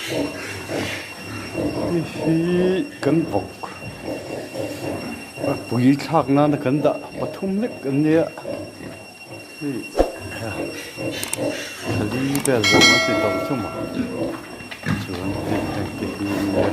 Hei hi kan vawk a pui thlak nana kan dah pathum lek an nia hei thali vel zawng an ti tawh chu maw chuan hei heng te hi an nia.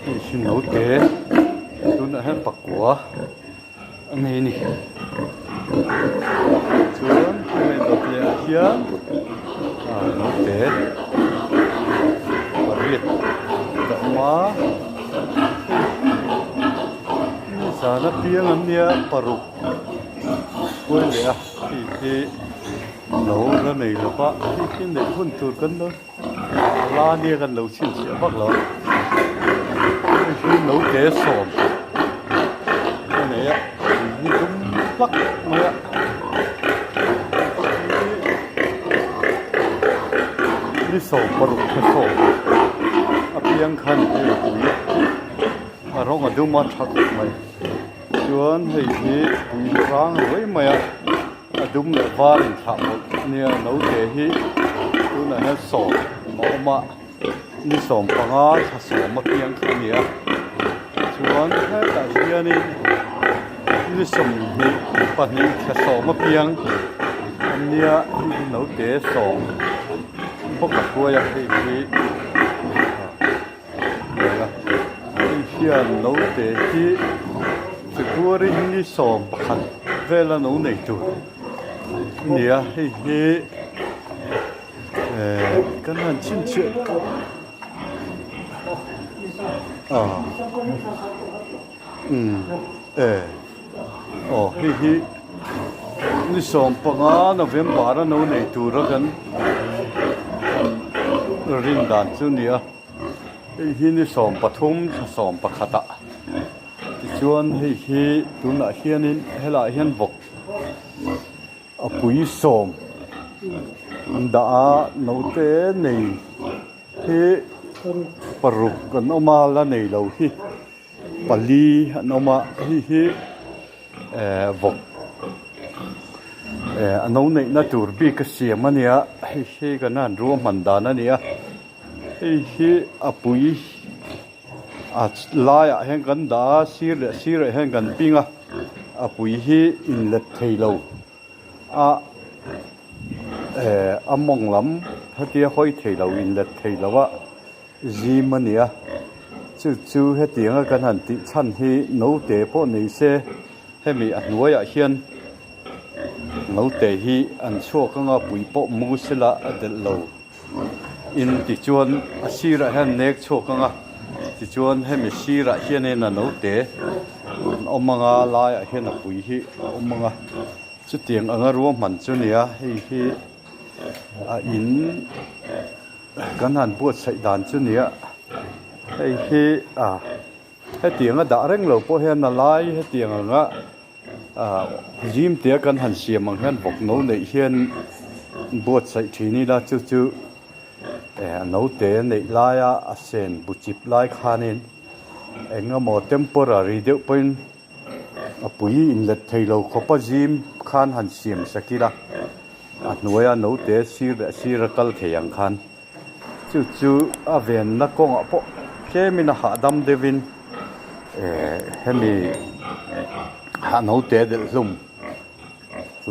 Hei hi naute tunah hian pakua a nei a ni chuan hemi dawt leh ah hian ah naute pariat a awm a hei zan apiang an nia paruk kuai leh a hei hi. No la nei lo va hei hi neih hun tur kan lo la nia kan lo chhinchhiah vak lo a hei hi naute sawm a nei a tui hi dum hlak mai a ni 16 thla sawm a piang khan hei tui a rawng a dum a tha khawp mai chuan hei hi tui hrang ruai mai a. A dum leh var inthlah mawlh a nia naute hi tunah hian sawm a awm a ni 15 thla sawm apiang kha a ni a chuan hetah hianin ni 22 thla sawm apiang a nia hei hi naute sawm bawk a hruai a hei hi hei hian naute hi February ni 11 vela no nei tur a ni a hei hi ehh kan han chhinchhiah ah umm eh aw hei hi ni 15 November a no nei tura kan rin dan chu a ni a hei hi ni 13 thla 11 ah. Tichuan hei hi tunah hianin helaiah hian vawk a pui sawm an dah a naute nei hi paruk an awm a la nei lo hi pali an awm a hei hi eh vawk eh a no neihna tur bik a siam a nia hei hi kan han ruahman dan a ni a hei hi a pui. A laiah hian kan dah a sir leh sirah hian kan ping a a pui hi inlet thei lo a eh a mawng lam hetia hawi thei lo inlet thei lo a zim a ni a chu chu hetianga kan han tih chhan hi naute pawh nei se hemi a hnuaiah hian naute hi an chhuak anga pui pawh mu sela a delh lo. In tichuan a sirah hian nek chhuak ang a tichuan hemi sirah hianin a naute an awm ang a laiah hian a pui hi a awm ang a chutiang anga ruahman chu a ni a hei hi a in kan han buatsaih dan chu a ni a hei hi ah hetiang a dah reng lo pawh hian a lai hetiang anga ah zim tia kan han siam ang hian vawk no neih hian buatsaih thin ila chu chu eh naute neih laia a sen bu chip lai khanin eng emaw temporary deuh pawhin a pui inlet thei lo khawp a zim khan han siam sak ila a hnuaia naute sir leh sir a kal thei ang khan. Chu chu a venna kawngah pawh tlemin a hahdam deuhin eh hemi ha naute delh hlum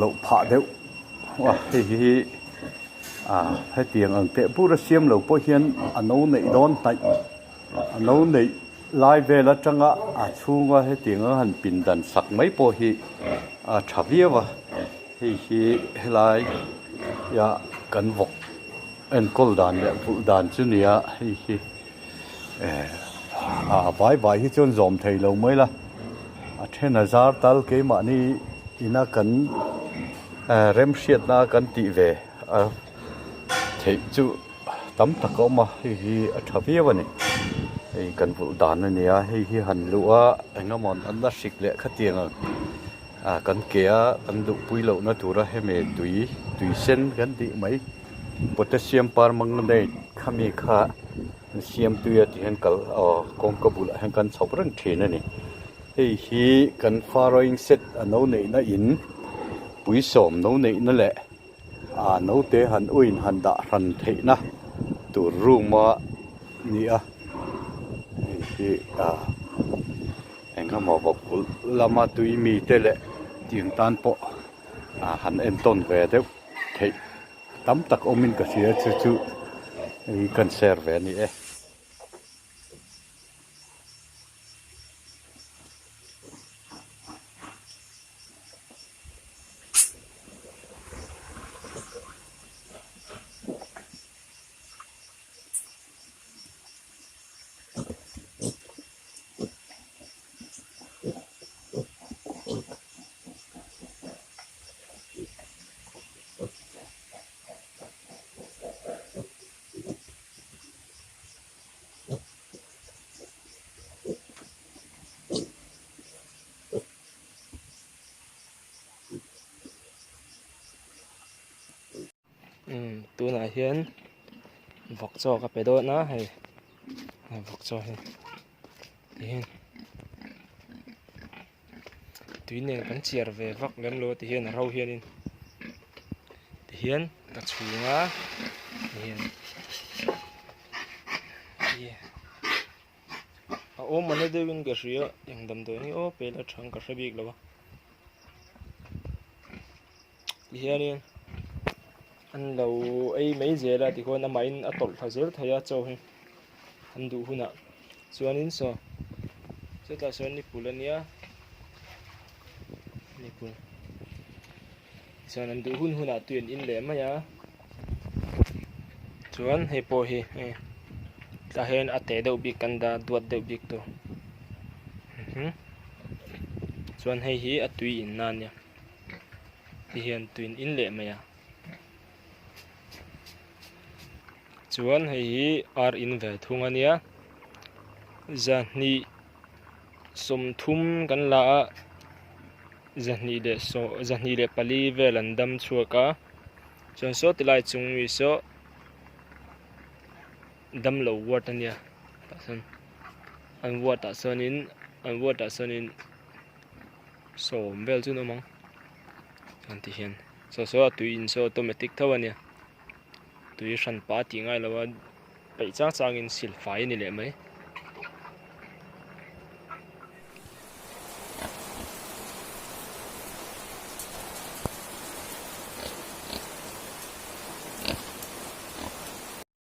loh phah deuh a hei hi ah hetiang ang teh bur a siam lo pawh hian a no neih dawn hnaih a no neih lai vel atanga a chhunga hetiang ang han pindan sak mai pawh hi a tha viau a hei hi helai ah kan vawk. Enkawl dan leh vulh dan chu nia hei hi eh a vai vai hi chuan zawm thei lo mai la a then a zar tal keimahni ina kan eh remhriatna kan tih ve a theih chu tam tak a awm a hei hi a tha viau a ni hei kan vulh dan a nia hei hi han luh a eng emaw an la hrik leh khatiang ang ah kan ke a kan luhpui lohna tura hemi tui tui sen kan tih mai. Potassium permanganate khami kha an siam tui a tihian kal aw kawngka bulah hian kan chhawp reng thin a ni. Hei hi kan farrowing set a no neihna in puisawm no neihna leh ah naute han uiin han dah hran theihna tur room a ni a hei hi ah eng emaw vawkkulh lama tui mite leh tiang tan pawh ah han entawn ve deuh theih tam tak awmin ka hria chu chu hei kan share ve a ni e. Umm tunah hian vawk chaw ka pe dawn a hei vawk chaw hi tihian tui nen kan chiar ve vak lem lo a tihian a ro hianin tihian ka chhung a tihian a awm a na deuhin ka hria eng damdawi nge aw pela thang ka hre bik lo a tihianin an lo ei mai zel a tikhuan amahin a tawlh thla zel thei a chaw hi an duh hunah chuanin saw chutah sawn nipul ania nipul chuan an duh hun hunah tui an in leh mai a chuan hei pawh hi hei tah hian a te deuh bik kan dah a duat deuh bik tur chuan hei hi a tui in na ania ti hian tui an in leh mai a chuan hei hi ar in ve thung ania zahnih sawmthum kan la a zahnih leh saw zahnih leh pali vel an dam chhuak a chuan saw ti lai chung mi saw damlo ward ania tah sawn an ward ah sawnin an ward ah sawnin sawm vel chu an awm ang chuan ti hian saw saw a tui in saw automatic tho ania tui hran pa tih ngai lo a peih chang changin silfai a ni leh mai.